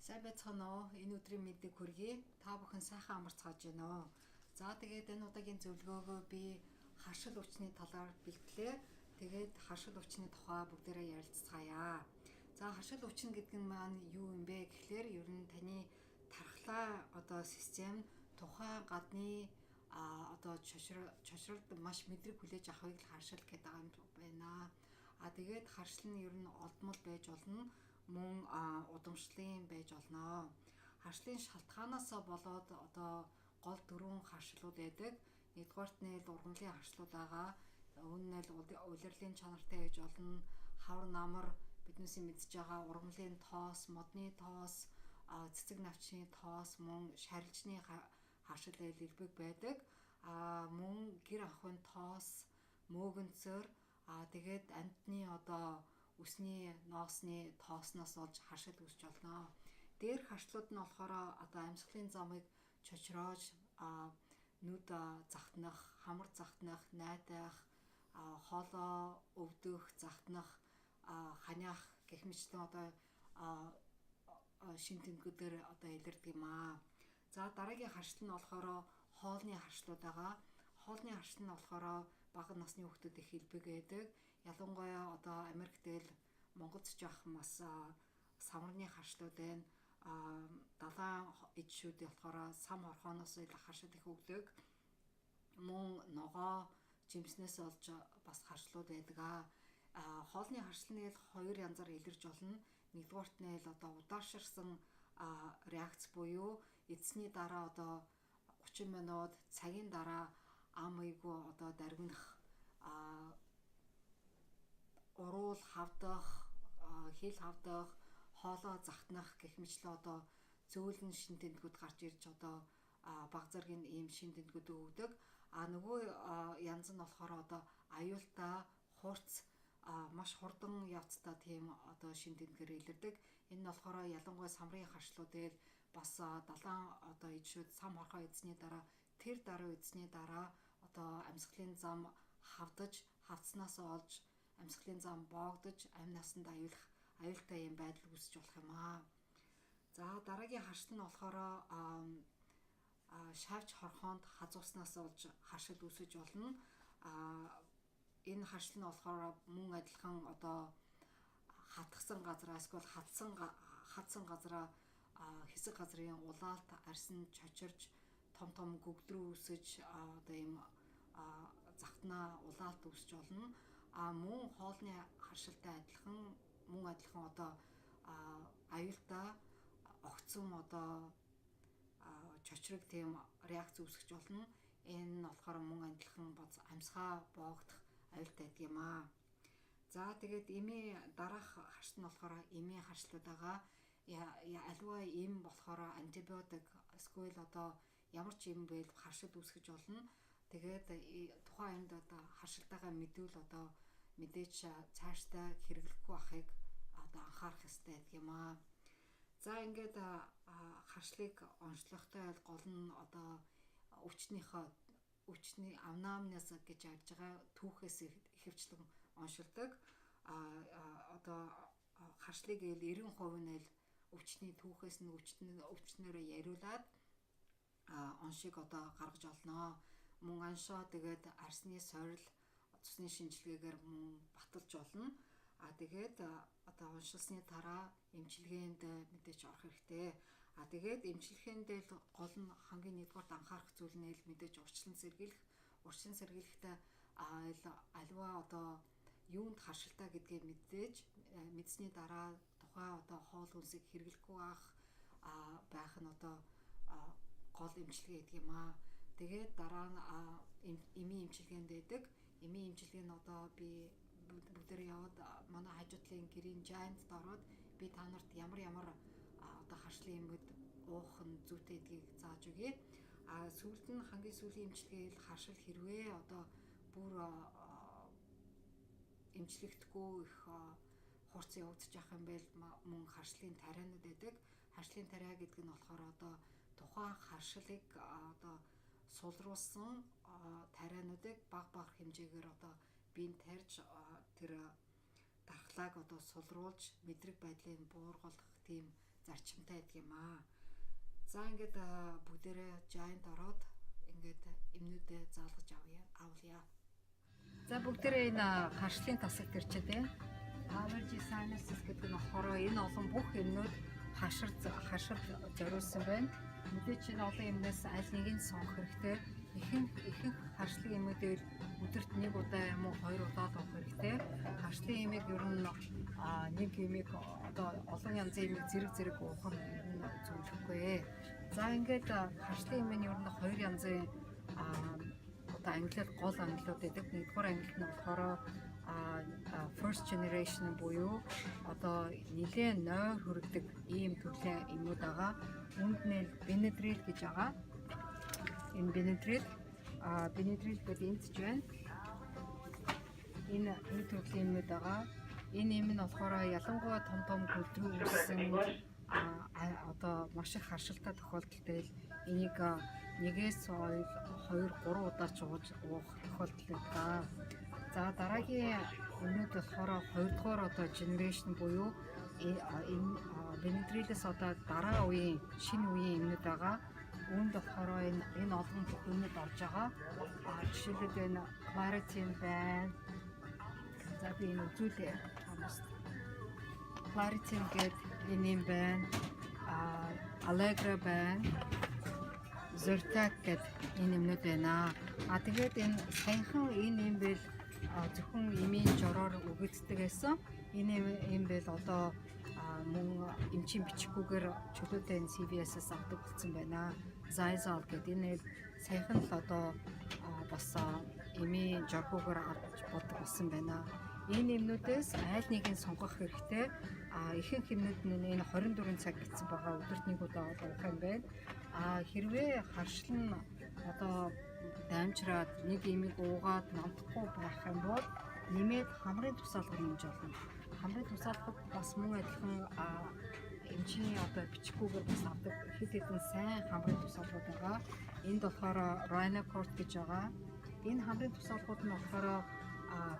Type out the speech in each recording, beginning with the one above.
Сайн байцгаана уу? Энэ өдрийн мэндийг хүргэе. Та бүхэн сайхан амарцгааж байна уу? За тэгээд энэ удаагийн зөвлөгөөгөө би харшил өвчний талаар бэлтлээ. Тэгээд харшил өвчний тухай бүгдээрээ ярилцгаая. За харшил өвчин гэдэг нь маань юу юм бэ гэхлээр ер нь таны тархлаа одоо систем тухайн гадны одоо чочролд маш мэдрэг хүлээж авахыг л харшил гэдэг юм байна. А тэгээд харшил нь ер нь олдмол байж болно, мөн удамшлын байж болно. Харшлын шалтгаанаас болоод одоо гол дөрвөн харшлууд байдаг. Нэгдүгээрт нь л ургамлын харшлууд байгаа. Үүн нь л улирлын чанартай байж болно. Хавар намар биднээсээ мэдж байгаа ургамлын тоос, модны тоос, цэцэг навчны тоос, мөн шарилжны харшил элбэг байдаг. А мөн гэр ахуйн тоос, мөөгөнцөр, тэгээд амьтны одоо үсний ноосны тоосноос олж харшил үүсч болно. Дээр харшлууд нь болохоор одоо амьсгалын замыг чочроож нүд захтнах, хамар захтнах, найтайх, хоолоо өвдөх, захтнах, ханиах гэх мэтлэн одоо шин тэнгүүдээр одоо илэрдэг юм аа. За дараагийн харшил нь болохоор хоолны харшлууд байгаа. Хоолны харшил нь болохоор бага насны хүүхдүүд их элбэг байдаг. Ялангуяа одоо Америк дээл Монгол зч ах бас самарны харшлууд байна. Далайн ид шүүд болохоор сам хорхооноос ил харшил их өгдөг. Мөн ногоо жимснээс олж бас харшлууд байдаг. Хоолны харшил нь хоёр янзаар илэрч болно. Нэгдүгээрт нь л одоо удаашарсан реакц буюу эзсний дараа одоо 30 минут цагийн дараа ам айгу одоо даргинах, уруул хавдах, хил хавдах, хоолоо захтнах гэх мэтлээ одоо зөөлөн шин тэндгүүд гарч ирж одоо баг зэргийн ийм шин тэндгүүд өгдөг. А нөгөө янз нь болохоор одоо аюултай хурц маш хурдан явцтай тийм одоо шин тэндгээр илэрдэг. Энэ нь болохоор ялангуяа самрын харшлууд дээр бас далайн одоо ижшүүд сам хорхоо эзний дараа тэр даруй эзний дараа одоо амьсгалын зам хавдаж, хавцснаас олж амьсгалын зам боогдож амь насанд аюулах аюултай юм байдал үүсэж болох юм аа. За дараагийн харшил нь болохоор шавж хорхоонд хазууснаас олж харшил үүсэж болно. Энэ харшил нь болохоор мөн адилхан одоо хатгсан газараа эсвэл хатсан газараа хэсэг газрын улаалт арьсан чочирж том том гөгдрөө үүсэж одоо ийм захтнаа улаалт үүсэж болно. А мөн хоолны харшилтай адилхан мөн адилхан одоо аюултай огцом одоо чочрог тийм реакц үүсгэж болно. Энэ нь болохоор мөн адилхан боц амьсгаа боогдох аюултай байдаг юм аа. За тэгээд эмийн дараах харшил нь болохоор эмийн харшлууд байгаа. Аливаа эм болохоор антибиотик эсвэл одоо ямар ч юм байл харшил үүсгэж болно. Тэгээд тухайн юмд одоо харшилтайгаа мэдвэл одоо мэдээж цаашдаа хэрэглэхгүй ахыг одоо анхаарах ёстой гэдэг юм аа. За ингээд харшлыг онцлогтой гол нь одоо өвчнийхөө өвчний анамнез гэж ярьж байгаа түүхээс ихэвчлэн оншилдог. Одоо харшлыг ил 90% нь л өвчний түүхээс нь өвчнөрөө яриулаад оншиг одоо гаргаж олноо. Мөн аншоо тэгээд арсны сорил цусны шинжилгээгээр мөн баталж болно. А тэгээд одоо уншилсны дараа эмчилгээнд мэдээж орох хэрэгтэй. А тэгээд эмчилгээнд л гол нь хамгийн нэгдүгээрт анхаарах зүйл нь л мэдээж урьдчилан сэргийлэх. Урьдчилан сэргийлэхдээ аливаа одоо юунд харшилтай гэдгээ мэдээж мэдсэний дараа тухайн одоо хоол хүнсийг хэрэглэхгүй байх нь одоо гол эмчилгээ гэдэг юм аа. Тэгээд дараа нь эмийн эмчилгээнд байдаг. Эмийн эмчилгээ нь одоо би бүгдээрээ яваад манай хажуудлын гэрийн Giant-д ороод би та нарт ямар ямар одоо харшлын юмуд уух нь зүйтэй гэдгийг зааж өгье. А сүүлд нь хамгийн сүүлийн эмчилгээ харшил хэрвээ одоо бүр эмчлэгдэхгүй их хурц явагдаж явах юм байл мөн харшлын тарианууд байдаг. Харшлын тариа гэдэг нь болохоор одоо тухайн харшилыг одоо сулруулсан тариануудыг баг баг хэмжээгээр одоо биед тарьж тэр дархлааг одоо сулруулж мэдрэг байдлыг буургалах тийм зарчимтай байдаг юм аа. За ингээд бүгдээрээ Giant ороод ингээд эмнүүдээ заалгаж авъя. За бүгдээрээ энэ харшлын тасаг төр чи тий. Allergy sinuses гэдэг нь болохоор энэ олон бүх эмнүүд хашир зориулсан байна. Мэдээч энэ олон эмнээс аль нэгийг сонгох хэрэгтэй. Ихэнх харшлын эмүүдээр өдөрт нэг удаа юм уу хоёр удаа л уух хэрэгтэй. Харшлын эмийг ер нь нэг эмийг одоо олон янзын эмийг зэрэг зэрэг уух нь ер нь зөвлөхгүй. За ингээд харшлын эм нь ер нь хоёр янзын одоо ангилал, гол ангилууд байдаг. Нэгдүгээр ангилал нь болохоор first generation буюу одоо нэлээд нойр хүргэдэг ийм төрлийн эмүүд байгаа. Үүнд нь Benadryl гэж байгаа. Энэ Benadryl, Benadryl гэдэг энд ч байна. Энэ төрлийн эмнүүд байгаа. Энэ эм нь болохоор ялангуяа том том гөлдрүү үүссэн одоо маш их харшилтай тохиолдолд л энийг нэгээс 2 3 удаа ч ууж уух тохиолдол байдаг. За, дараагийн эмнүүд болохоор хоёрдугаар одоо generation буюу энэ Benadryl-ээс одоо дараа үеийн, шинэ үеийн эмнүүд байгаа. Үүнд болохоор энэ олон бүх юмнууд орж байгаа. Жишээлбэл, энэ Claritin байна. За, би энэ үзүүлье. Claritin гэдэг энэ юм байна. Allegra байна. Zyrtec гэдэг энэ юмнууд байна. А тэгээд энэ саяхан энэ юм бэл зөвхөн эмийн жороор өгөгддөг байсан. Энэ юм бэл одоо мөн эмчийн бичихгүйгээр чөлөөтэй энэ CVS-ээс авдаг болсон байна. Xyzal гэдэг энэ саяхан л одоо бас эмийн жоргүйгээр авч болдог болсон байна. Энэ эмнүүдээс аль нэгийг сонгох хэрэгтэй. А ихэнх эмнүүд нь энэ 24 цаг гэсэн байгаа, өдөрт нэг удаа уух юм байна. А хэрвээ харшил нь одоо дамжраад нэг эмийг уугаад намтахгүй байх юм бол нэмээд хамрын тусаалга нэмж болно. Хамрын тусаалгад бас мөн адилхан эмчийн одоо бичихгүйгээр бас авдаг хэд хэдэн сайн хамрын тусаалгууд байгаа. Энд болохоор Rhinocort гэж байгаа. Энэ хамрын тусаалгууд нь болохоор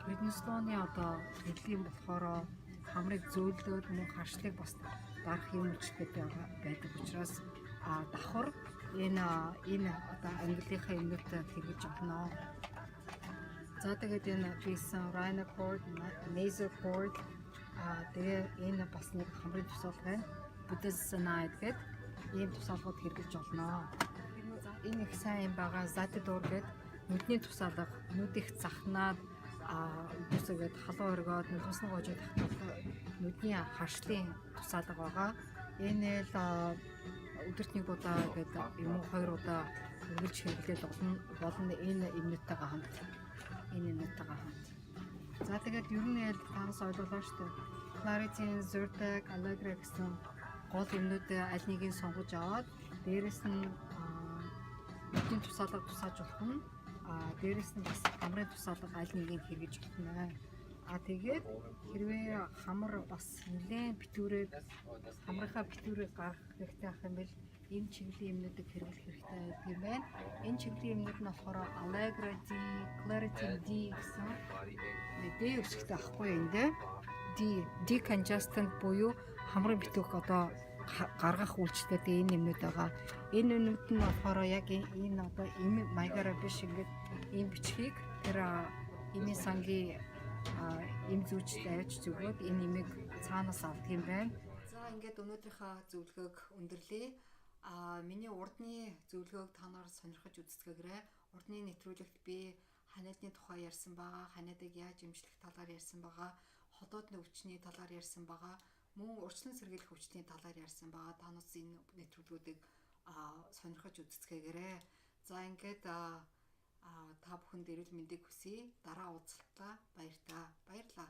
преднисолоны одоо төрлийн болохоор хамрыг зөөлөөд мөн харшлыг бас дарах юм үйлчлэгээ байдаг учраас давхар энэ одоо ангиллынхаа эмнүүтээ хэрэглэж болно. За, тэгээд энэ хийсэн Rhinocort, Nasacort, тэгээ энэ бас нэг хамрын тусаалга байна. Budesonide гэдэг ийм тусаалгууд хэрэглэж болно. Энэ их сайн юм байгаа. Zadidur гэдэг нүдний тусаалга, нүд их захнаад үсгээд халуун оргиод нүдсэн гоожид тахтал нүдний харшлын тусаалга байгаа. Энэ л өдөрт нэг удаа гэдэг юм уу хоёр удаа үргэлж хэрэглээд болно энэ эмнүүдтэйгээ хамт. Энэ эмнүүдтэйгээ хамт. За, тэгээд ер нь л танаас ойлголоо шүү дээ. Claritin, Zyrtec, Allegra гэсэн гол эмнүүдээ аль нэгийг сонгож аваад дээрэс нь нүдний тусаалга тусааж болох нь, дээрэс нь бас хамрын тусаалга аль нэгийг хэрэгж болох нь. А тэгээд хэрвээ хамар бас нэлээд битүүрээд хамрынхаа битүүрийг гаргах хэрэгтэй ах юм бол энэ чиглэлийн эмнүүдийг хэрэглэх хэрэгтэй байдаг юм байна. Энэ чиглэлийн эмнүүд нь болохоор Allegra D, Claritin D гэсэн D үсгтэй ахгүй юм дээ. D, decongestant буюу хамрын битүүх одоо гаргах үйлчлэлтэй энэ эмнүүд байгаа. Энэ эмнүүд нь болохоор яг энэ одоо эм маягаараа биш, ингээд ийм бичгийг тэр эмийн сангийн эм зүйчд авч зөгөөд энэ эмийг цаанаас авдаг юм байна. За, ингээд өнөөдрийнхөө зөвлөгөөг өндөрлөе. А миний урдны зөвлөгөөг та нар сонирхож үздээгээрэй. Урдны нэвтрүүлэгт би ханиадны тухай ярьсан байгаа, ханиадыг яаж эмчлэх талаар ярьсан байгаа, холоодны өвчний талаар ярьсан байгаа, мөн урьдчилан сэргийлэх өвчний талаар ярьсан байгаа. Та нар энэ нэвтрүүлгүүдийг сонирхож үздээгээрэй. За, ингээд та бүхэнд эрүүл мэндийг хүсье. Дараа уулзалтаа баяртай. Баярлалаа.